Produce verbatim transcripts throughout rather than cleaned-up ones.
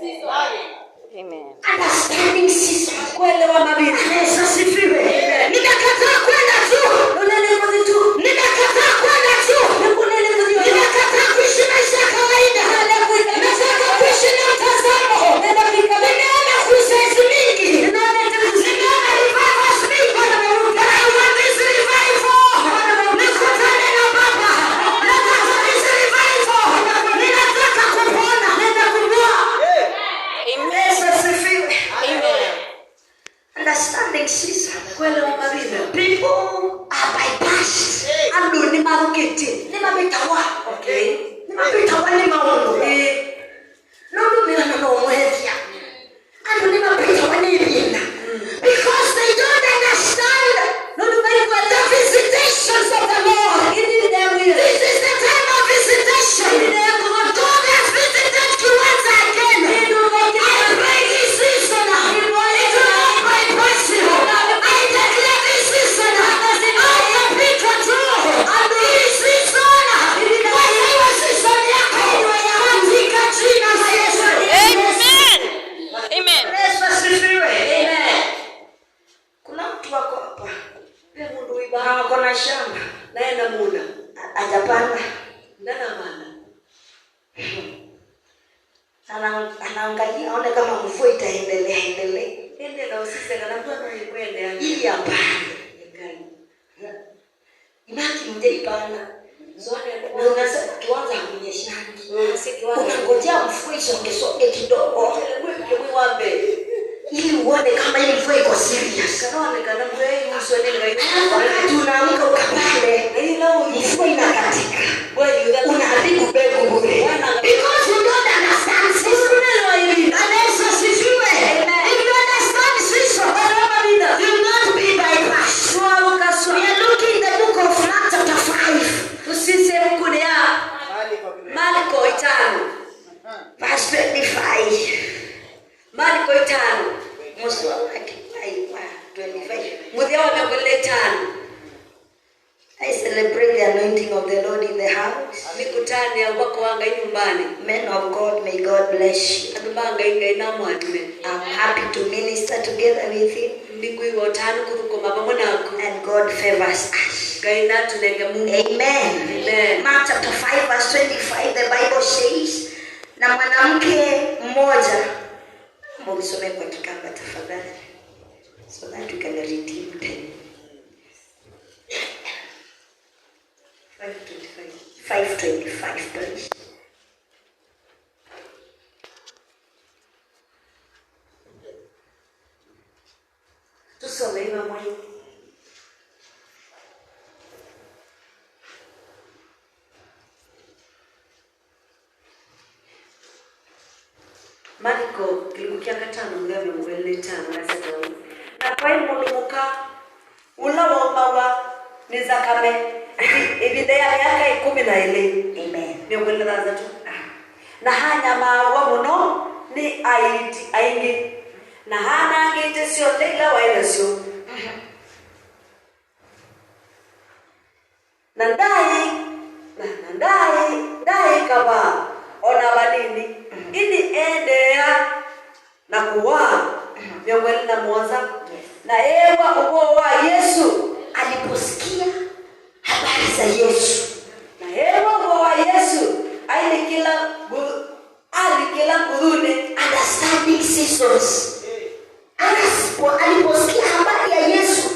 Amen. Understanding season. Kuelewa mavinda. Yesu asifiwe. Amen. Nimekataa kwenda juu. Nũnene kũthi tu. Nimekataa kwenda juu. Nĩkũnene kũthi. Nimekataa kuishi maisha ya kawaida. Nũnene kũthi. Nataka kuishi na mtazamo. Nenda kũika. Nimeona crusades mingi. Nĩnonete crusades. Nimeona revivals mingi. But I want this revival. Nikutane na Baba. Nataka this revival. Ninataka kupona. Nenda kupona. Amen. Yesu asifiwe. Amen. Understanding season. Kuelewa mavinda. People are bypassed. Andũ nĩmathũkĩtye. Nĩmavĩtawa. Okay. Nĩmavĩtawa nĩ maũndũ. Ĩĩ. Nũndũ wĩana no ũmwethĩa. Andũ nĩmavĩtawa nĩ ĩvinda. Because they don't understand. Nũndũ maikuelewa. The visitations of the Lord. Ĩvinda ya Mwĩai. This is the time of visitation. Ĩvinda ya kũvola. God has visited you once again. Ĩndĩ ũvola. I pray this season, it will not bypass you. I declare this season, out of people too. This season, wasaiwa season yako. Katika jina la Yesu. Amen. Amen. Yesu asifiwe. Amen. Kuna mtu wako hapa. Ve mũndũ wĩ vaa. Na wako na shamba. Na ena mũũnda. A-, hajapanda. Ndanavanda. Ana-, anaangalia aone kama mvua itaendelea endelee. Ende na usise kana mvua no ĩkwendea. Ili apande. Ĩkai. Imagine hujaipanda. Na unasema kiwanja hakunyeshangi. Unangojea mvua isongesonge kidogo. Ili uone kama hii mvua iko serious. Alafu wakati unaamka ukapande, mvua inakatika. Unaharibu mbegu bure. Because you don't understand. Bwana Yesu asifiwe. If you understand season, you will not be bypassed. We are looking the book of Mark chapter five. Tusisye ĩvukunĩ ya Marko ĩtano. Verse twenty-five. Marko ĩtano. Mũsoa wake, ai, wa twenty-five. Mũthya wa mĩongo ĩlĩ na ĩtano. I celebrate the anointing of the Lord in the house. Nĩkũtanĩa ũvako wa Ngai nyũmbanĩ. Men of God, may God bless you. Andũ ma Ngai, Ngai namũathime. I'm happy to minister together with you. Nĩngwĩw'a ũtanu kũthũkũma vamwe naku. And God favors us. Ngai natũnenge mũuo. Amen. Amen. Mark chapter five verse twenty-five, the Bible says, na mwanamke mmoja, naomba unisome kwa Kikamba tafadhali, so that we can redeem time. Five twenty-five. Five twenty-five, please. Tusome vamwe. Marko kĩlungu kya katano, mũthya mĩongo ĩlĩ na ĩtano, nasya ta ũũ, na kwaĩ mũndũ mũka ũla waũmawa nĩ nzakame ĩvi-, ĩvinda ya myaka ĩkũmi na ĩlĩ. Amen. Mĩongo ĩlĩ na thanthatũ. Na anyamaaw'a mũno nĩ aĩiti aingĩ, na anangĩte syonthe ila waĩ nasyo. Na ndaĩ, na, na ndaĩ, ndaĩ kavaa o na vanini, ĩndĩ eendeea na kũwaa. Mĩongo ĩlĩ na mũonza. Yes. Na eew'a ũvoo wa Yesũ. Aliposikia habari za Yesu. Na eew'a ũvoo wa Yesũ, ailikĩla ngu-, alikĩla nguthunĩ. Understanding seasons. Anasipo-, aliposikia habari ya Yesu,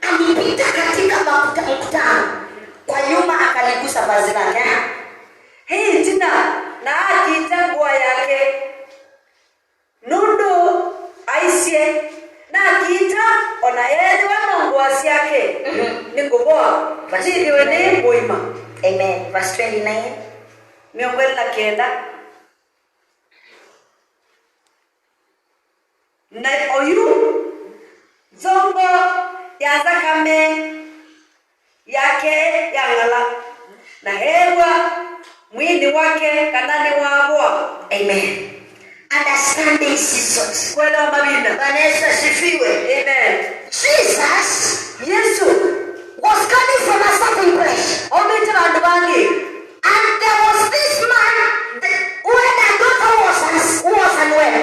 alipita katika makuta-, mkutano. Kwa nyuma akaligusa vazi lake. Ĩtina, na akita ngũa yake. Nũndũ aisye, nakita, o na ethĩwa no ngũa syake, nĩngũvoa, nĩthĩwe nĩ mũima. Amen. Verse twenty-nine. Mĩongo ĩlĩ na kenda. Na oyu nzongo ya nzakame yake yang'ala, na eew'a mwĩĩnĩ wake kana nĩwavoa. Amen. Understanding seasons. Kuelewa mavinda. Bwana Yesu asifiwe. Amen. Jesus Yesũ was coming from a certain place. Aumĩte vandũ vangĩ. And there was this man, the, who had a daughter who was, uns-, who was unwell.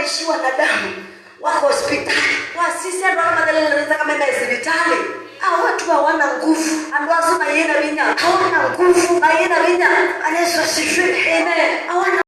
Shi wanadamu wako hospitali. Wasisya andũ ala mathelelete nthakame me sivitalĩ. Hao watu hawana nguvu. Andũ asu mayĩna vinya. Hawana nguvu. Mayĩna vinya. Bwana Yesu asifiwe. Amen. Hawana